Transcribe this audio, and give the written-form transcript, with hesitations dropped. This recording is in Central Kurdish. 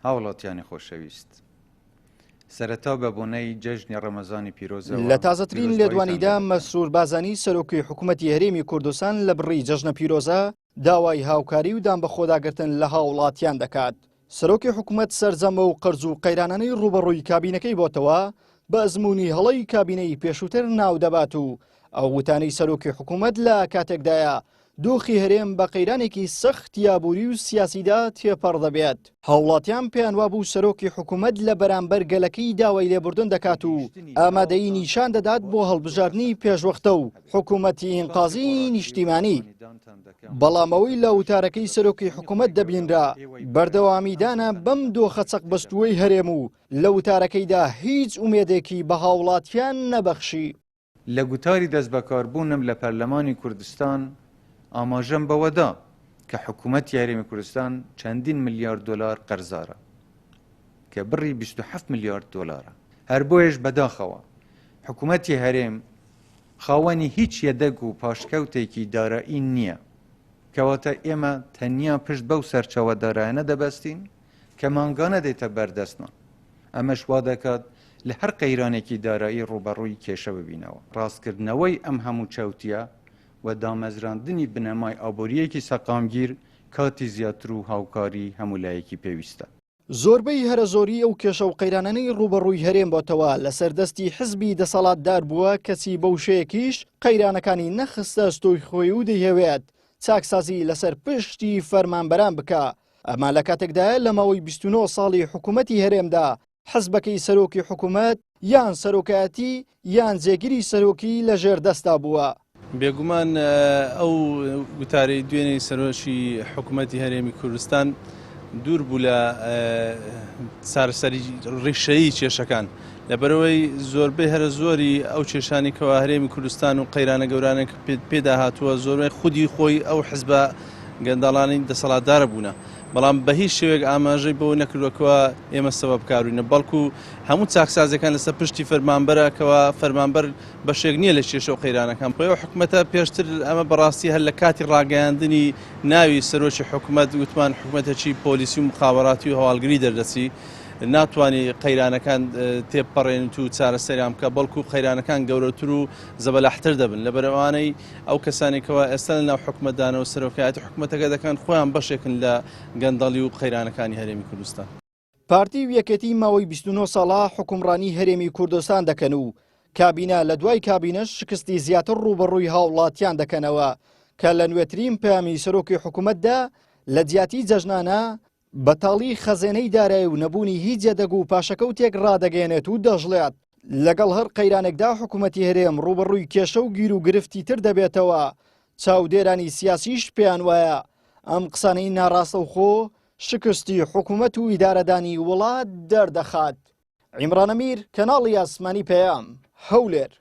هاوڵاتیانی خۆشەویست سەرەتا بە بۆنەی جەژنی ڕەمەزانی پیرۆزەوە لە تازەترین پیرۆزباییتان لێدوانیدا لێ دەکەم. مەسرور بازانی سەرۆکی حکوومەتی هەرێمی کوردستان لە بڕی جەژنە پیرۆزە داوای هاوکاری و دانبەخۆداگرتن لە هاوڵاتیان دەکات. سەرۆکی حکوومەت سەرجەم ئەو قەرز و قەیرانانەی ڕووبەڕووی کابینەکەی بۆتەوە بە ئەزموونی هەڵەی کابینەی پێشووتر ناودەبات و ئەو وتانەی سەرۆکی حکوومەت لە کاتێکدایە دۆخی هەرێم بە قەیرانێکی سەختی ئابووری و سیاسیدا تێپەڕ دەبێت. هاوڵاتیان پێیانوابوو سەرۆکی حکومەت لە بەرامبەر گەلەکەی داوای لێبوردن دەکات و ئامادەیی نیشان دەدات بۆ هەڵبژاردنی پێشوەختە و حکومەتی ئینقازی نیشتیمانی. بەڵام ئەوەی لە وتارەکەی سەرۆکی حکومەت دەبینرا بەردەوامیدانە بەم دۆخە چەقبەستووەی هەرێم و لە وتارەکەیدا هیچ ئومێدێکی بە هاوڵاتیان نەبەخشی. لە گوتاری دەستبەکاربوونم لە پەرلەمانی کوردستان ئاماژەم بەوەدا کە حکوومەتی هەرێمی کوردستان چەندین ملیار دۆلار قەرزارە کە بڕی 27 ملیارد دۆلارە. هەر بۆیەش بەداخەوە حکوومەتی هەرێم خاوەنی هیچ یەدەگ و پاشکەوتێکی دارایی نییە. کەواتە ئێمە تەنیا پشت بەو سەرچاوە دارایانە دەبەستین کە مانگانە دێتە بەردەستمان. ئەمەش وا دەکات لە هەر قەیرانێکی دارایی ڕووبەڕووی کێشە ببینەوە. ڕاستکردنەوەی ئەم هەموو چەوتییە و دامەزراندنی بنەمای ئابوورییەکی سەقامگیر کاتی زیاتر و هاوکاری هەموو لایەکی پێویستە. زۆربەی هەرە زۆری ئەو کێشە و قەیرانانەی ڕووبەڕووی هەرێم بۆتەوە لەسەر دەستی حزبی دەسەڵاتدار بووە، کەچی بەو شێیەکیش قەیرانەکانی نەخستە ئەستۆی خۆی و دەیهەوێت چاکسازی لەسەر پشتی فەرمانبەران بکا. ئەمە لە کاتێکدایە لە ماوەی 29 ساڵی حکوومەتی هەرێمدا حزبەکەی سەرۆکی حکوومەت یان سەرۆکایەتی یان جێگری سەرۆکی لە ژێر دەستا بووە. بێگومان ئەو گوتارەی دوێنێی سەرۆکی حکوومەتی هەرێمی کوردستان دوور بوو لە چارەسەری ڕیشەیی کێشەکان لەبەرئەوەی زۆربەی هەرە زۆری ئەو کێشانی کەوا هەرێمی کوردستان و قەیرانە گەورانە پێدا هاتووە زۆربەی خودی خۆی ئەو حزبە گەندەڵانی دەسەڵاتدارە بوونە بەڵام بە هیچ شێوەیەک ئاماژەی بەوە نەکردووە کەوا ئێمە سەبەبکاروینە بەڵکو هەموو چاکسازیەکان لەسەر پشتی فەرمانبەرە کەوا فەرمانبەر بەشێک نییە لە کێشە و قەیرانەکان بۆیە ئەو حکومەتە پێشتر ئەمە بەڕاستی هەر لە کاتی ڕاگەیاندنی ناوی سەرۆکی حکومەت وتمان حکومەتێکی پۆلیسی و مخابراتی و هەواڵگری دەردەچی ناتوانانی قەیرانەکان تێپەڕێنیت و چارەسەریان بکە بەڵکو قەیرانەکان گەورەتر و زەبەلاحتر دەبن لەبەرئەوانەی ئەو کەسانەی کەوا ئێستا لە ناو حکومەتدانە و سەرۆکایەتی حکومەتەکە دەکەن خۆیان بەشێکن لە گەندەڵی و قەیرانەکانی هەرێمی کوردستان. پارتی و یەکێتی ماوەی 29 ساڵە حوکمڕانی هەرێمی کوردستان دەکەن و کابینە لە دوای کابینەش شکستی زیاتر ڕووبەڕووی هاوڵاتیان دەکەنەوە کە لە نوێترین پەیامی سەرۆکی حکومەتدا لە جیاتی جەژنانە بەتاڵی خەزێنەی دارایی و نەبوونی هیچ یەدەگ و پاشەکەوتێک ڕادەگەیەنێت و دەشڵێت، لەگەڵ هەر قەیرانێکدا حکومەتی هەرێم ڕووبەڕووی کێشە و گیروگرفتی تر دەبێتەوە، چاودێرانی سیاسیش پێیان وایە ئەم قسانەی ناڕاستەوخۆ شکستی حکومەت و ئیدارەدانی وڵات دەردەخات. عیمران ئەمیر، کەناڵی ئاسمانی پەیام، هەولێر.